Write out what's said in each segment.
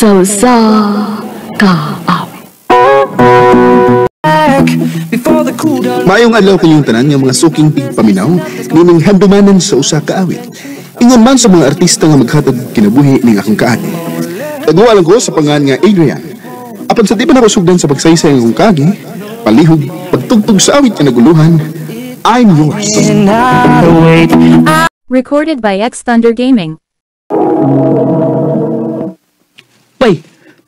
Sa usa ka awit. Maayong adlaw kanyong tanan nga mga suking tigpaminaw nining handumanan sa usa ka awit. Ingon man sa mga artista nga maghatag kinabuhi ning akong kaagi. Taguan lang ko sa pangan nga Adrian. Apan sa di pa nakasugdan sa pagsaysay ng akong kaagi, palihog pagtugtog sa awit nga naguluhan, I'm yours. Recorded by X Thunder Gaming. Bay,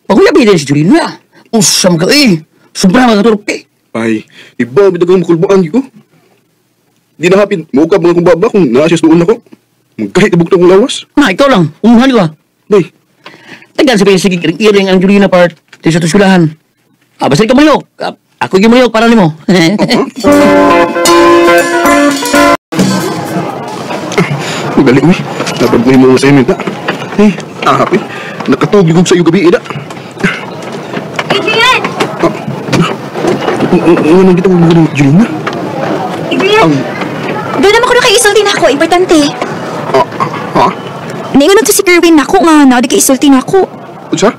pakuya ba si Julina? Usam ka eh. Sobrang mga turpe. Ay, iba, bitagang makulbaan ko. Di na hapin, mukha mga kong baba kung naasyas doon ako. Magkahit ibugtong kong lawas. Na, ikaw lang. Umuhan ka. Bay, Tagal sa sige iring ang Julina part. Di sa tusulahan. Ah, basta ikaw maliyok. Ako yung maliyok para nimo. Magaling uy. Napag mo sa inyo na. Eh, hapin. Nakatugig sa iyo gabi, ida. Adrian! Ano kita kung gano'n, Julina? Adrian! Doon naman ko na kay isulti na ako. Importante. Ha? Naingon sa si Kerwin na ako nga. Naodi kay isulti na ako. Unsa?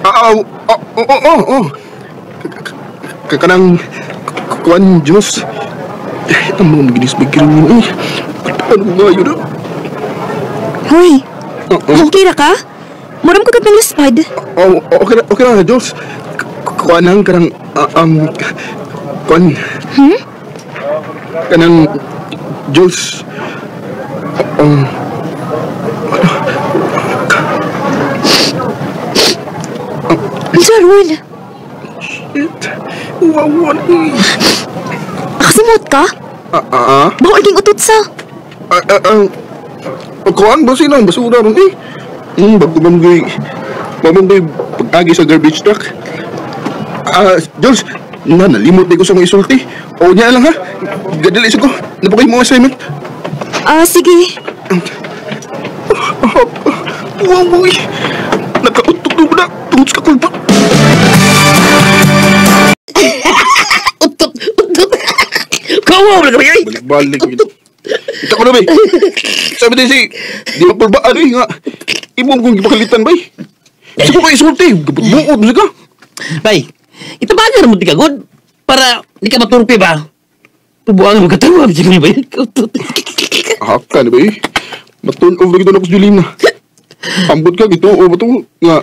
Oo. Kanang kuan Diyos. Ang mga maginis bigyan mo eh. Ano nga yun ah? Hoy! Okay ra ka? Muram ko kapang luspad. Okay na, Diyos. Kuan lang, kanang, kuan. Kanang, Diyos. Ano? Unsa Rul? Shit. Wawan eh. Nakasimot ka? Bawal ging utot sa. Kuan ba sila? Basura ron eh. Bago mamgoy pag-agi sa garbage truck. Jules, na, nalimot di ko sa mga isulti. O niya lang ha. Gadali sa ko. Napakay mo assignment. Sige. Wow, uy. Nakautok na ba na? Tungod sa kakulpa. Utot, utot. Kawaw na kami. Balik-balik. Ito ko na ba eh. Sabi din si, di makulbaan eh nga. Ibong kong gipakalitan ba eh. Sa ko kayo isulti. Buod mo ka. Bay, itabagan mo di ka good. Para di ka maturpe ba? Tubuan mo katawa. Sige ba yun? Utot. Haka na ba eh. Maturn off na kita na ko sa Julina. Ambot ka, gito o ba ito? Nga,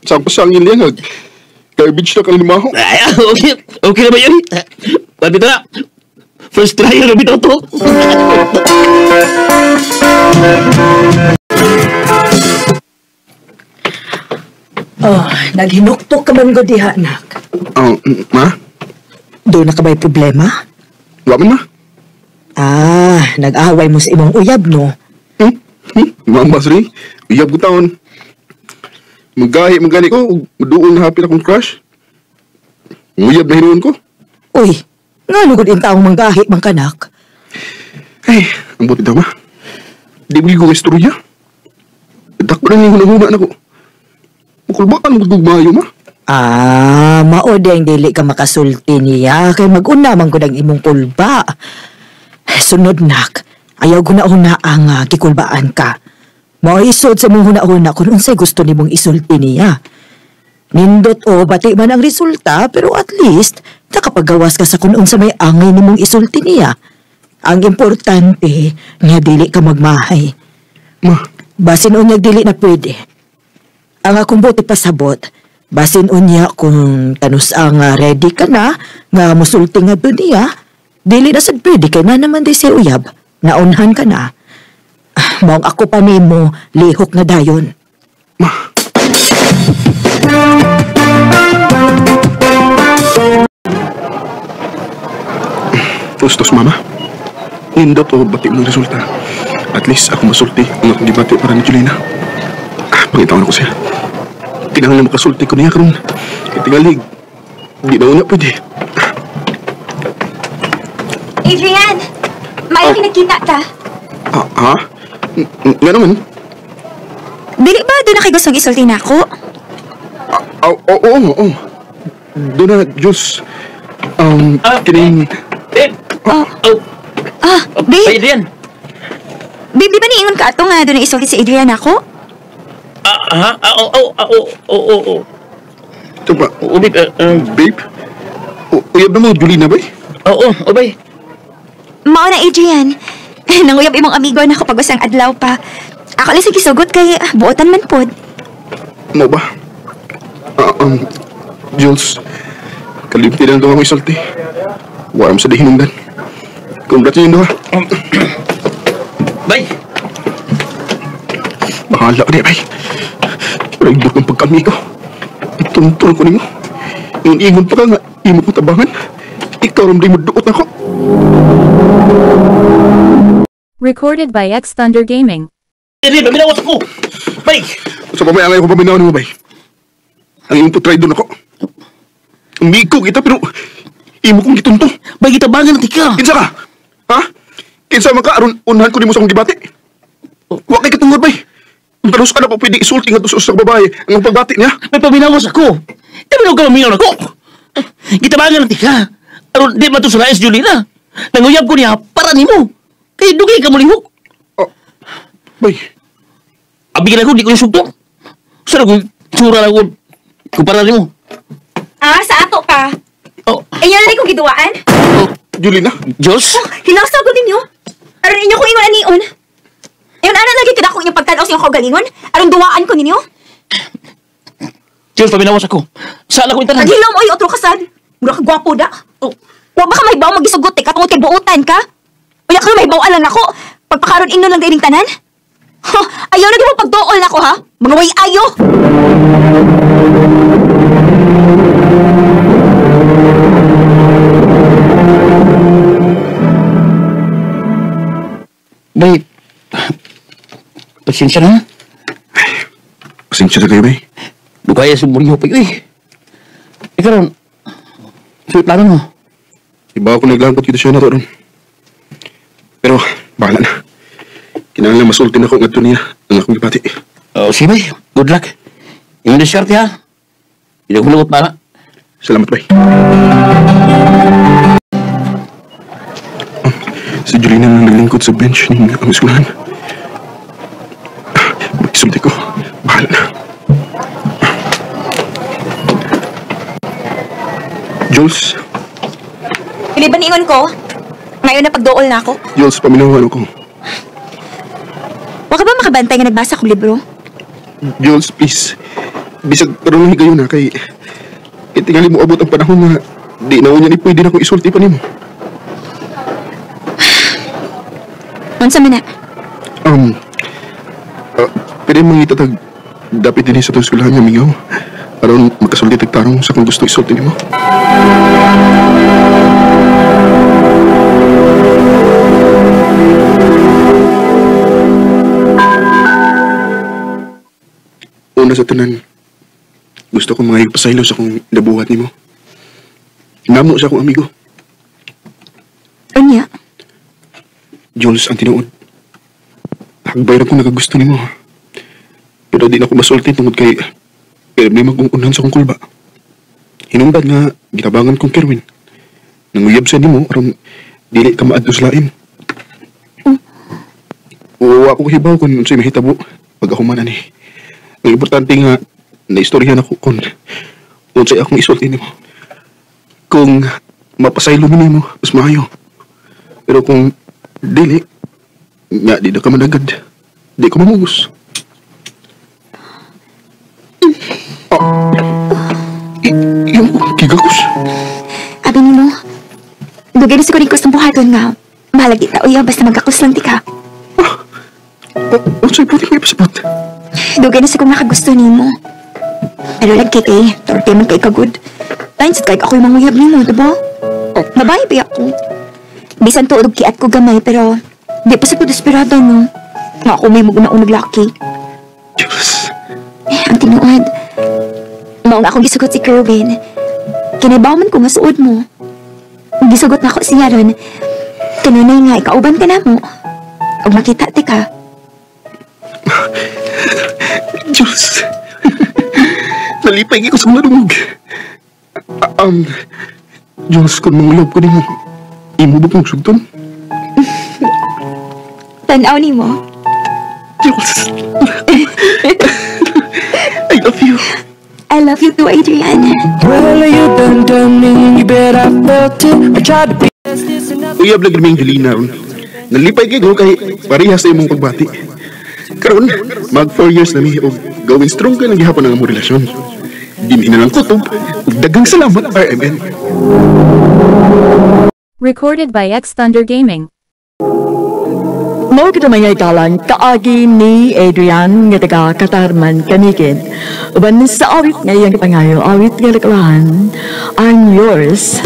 sang-pasangin niya nga. Garbage na ka ni Maho. Ay, okay. Okay na ba yun? Pwede na. First try na bitaw to. Oh, naghinuktok ka man ko diha, anak. Oh, ma? Doon na ka ba'y problema? Wala man, ma. Ah, nag-away mo sa imong uyab, no? Mama, sorry. Uyab ko taon. Magahi, magani ko. Maduol na hapit akong crush. Uyab na hinuon ko. Uy, nga lugod yung taong manggahi, mang kanak. Ay, ang buti daw, ma. Di mo ko istorya. Dako na niyong hunahuna na ko. Makulbaan mo gugmayo, ma. Ah, mao di ang dili ka makasulti niya. Kay mag-una man ko ng imong kulba. Sunod, nak. Ayaw guna-una ang kikulbaan ka. Maisod sa mong huna-huna kung unsay gusto nimong isulti niya. Nindot o bati man ang resulta, pero at least nakapagawas ka sa kung unsa may angay nimong isulti niya. Ang importante nga dili ka magmahay. Ma, basin unyag dili na pwede. Ang akong buti pasabot, basin unya kung tanus ang ready ka na, nga musulti nga doon niya, dili na sad pwede kay na naman di si uyab, naunhan ka na. Maong ako pa nimo, lihok na dayon. Ma. Tustos, mama. Nindot o bati ng resulta. At least ako masulti ang akong gibati para ni Julina. Pangitawan ko siya. Tinangal na makasulti ko niya karon. Tingalig. Di na una pwede. Adrian! Maayo kinagkita ta. Ha? Nga naman? Dili ba doon na kay gustong isulti na ako? Oo. Doon na, Diyos. Kining... Babe! Babe! Adrian! Babe, di ba niingon ka ato nga doon na isulti si Adrian ako? Ha? Oo. Ito pa. Oo, babe. Babe? Uyab na mo, Julina, bay? Oo, bay. Mao na, Adrian. Nanguyab imong amigo na kapag usang adlaw pa. Ako lang sa gisugot kay buotan man pod. Mo ba? Jules, kalimti lang ito akong isulti. Wala mo sa dihinungdan. Congrats yun doha. Bay! Bahala ka niya, bay. Pero ang pagkamigo. Ituntun ko nimo. Ingon-ingon pa ka nga, imo ko tabangan. Ikaw rin mo duot ako. Recorded by X Thunder Gaming. Adrian, paminawas ako! Bay! Sa pamaya ngayon ko paminaw nimo, bay. Ang imong putray doon ako. Amigo kita pero imo kong gitunto. Bay, gitabangan na tika. Kinsa ka? Ha? Kinsa man ka aron unhan ko nimo sa akong gibati? Wa kay katungod, bay. Pero sa ka na po pwede isulti nga sa usang babae ang pagbati niya. May paminawas ako. Di ba ka maminaw ako? Gitabangan na tika. Aron di matusulain si Julina. Nanguyab ko niya para nimo. Kay dugay ka mulihok. Oh, bay. Abi ka na ko, di ko nisugto. Saan ako, tsura na ko. Kumpara nimo. Ah, sa ato pa. Oh. Inyo na rin kong giduwaan? Oh. Julina? Jules? Oh, hinasa ko ninyo. Aron inyo ko ingon anion. Ingon ana lagi kada ko inyong pagtan-aw sa inyong kaugalingon? Aron duwaan ko ninyo? Jules, paminawas ako. Saan ako intanan? Naghilom, oy, otro kasad. Mura ka gwapo da. Oh. Wa ba ka may baw magisugot eh, katungod kay buutan ka? Unya ka may baw lang ako. Pagpakaron ingon lang kaining tanan? Huh, ayaw na di mo pagduol nako ha? Mga way ayo! Bay, pasensya na. Pasensya na kayo, bay. Dugaya sa muriho pa yun eh. Ikaw ron, sa'yo plano mo. Iba ako naglangkot dito siya na to ron. Pero, bahala na. Kinahanglan masulti na ako ngadto niya ang akong gibati. Oh, sige, bay. Good luck. Yung diskarte ha. Hindi ko malungot para. Salamat, bay. Si Julina na naglingkod sa bench ng ang eskwelahan. Magsulti ko. Bahala na. Jules. Pili ba niingon ko? Ngayon na pagduol na ako. Jules, paminawan ako. Wa ka ba makabantay nga nagbasa kong libro? Jules, please. Bisag karon lang higayon na kay itingali mo abot ang panahon na di na unya ni pwede na akong isulti pa nimo. Unsa man na? Pwede mangita tag dapit dinhi sa atong eskwelahan nga mingaw aron makasulti tag tarong sa kung gusto isulti nimo. Una sa tanan, gusto kong mga ipasaylo sa akong nabuhat nimo. Namo sa akong amigo. Unya? Jules, ang tinuod. Hagbay ra ko nakagusto nimo. Pero di na ko masulti tungod kay problema kong unahan sa akong kulba. Hinungdan nga gitabangan kong Kerwin. Nanguyab sa nimo aron dili ka maadto sa lain. Oo, ako hibaw kung unsay mahitabo pag ako man ani. Ang importante nga naistoryahan ako kung unsay akong isulti nimo. Kung mapasaylo mi nimo, mas maayo. Pero kung dili, nga di na ka managad. Di ko mamugos. Yung kigakos. Abi nimo, dugay na siguro ko sa buhaton nga. Bahalag kita, uya, basta magkakos lang ti ka. Unsay pwede mo ipasabot? Dugay na siguro nakagusto nimo. Pero lang kay kay, torte man kay kagud. Lain sad kay ako'y manguyab nimo, diba? Babae ba ako? Bisan tuod og kiat ko gamay, pero di pa sa ko desperado, no? Nga ako may maguna-unag laki. Diyos. Eh, ang tinuod. Mao nga akong gisugot si Kerwin. Kinibaw man ko nga suod mo. Gisugot na ako siya ron. Kanunay nga, ikauban ka na mo. Og makita ti ka. Diyos. Nalipay ko sa mga dungog. Diyos, kung mangulab ko nimo, imo ba kong sugton? Tanaw nimo. Diyos. I love you too, Adrian. Well, you done done me, you bet I felt it. I tried to be. Uyab lagi mi Julina ron. Nalipay kay ko kay pareha sa imong pagbati. Karon, mag 4 years na mi og going strong kay lang gihapon ang among relasyon. Di mi lang kutob ug daghang salamat, RMN. Recorded by X Thunder Gaming. Mao kita mga ikalang kaagi ni Adrian nga taga Katarman, Camiguin. Uban sa awit nga iyang gipangayo, awit nga nakalahan, "I'm Yours."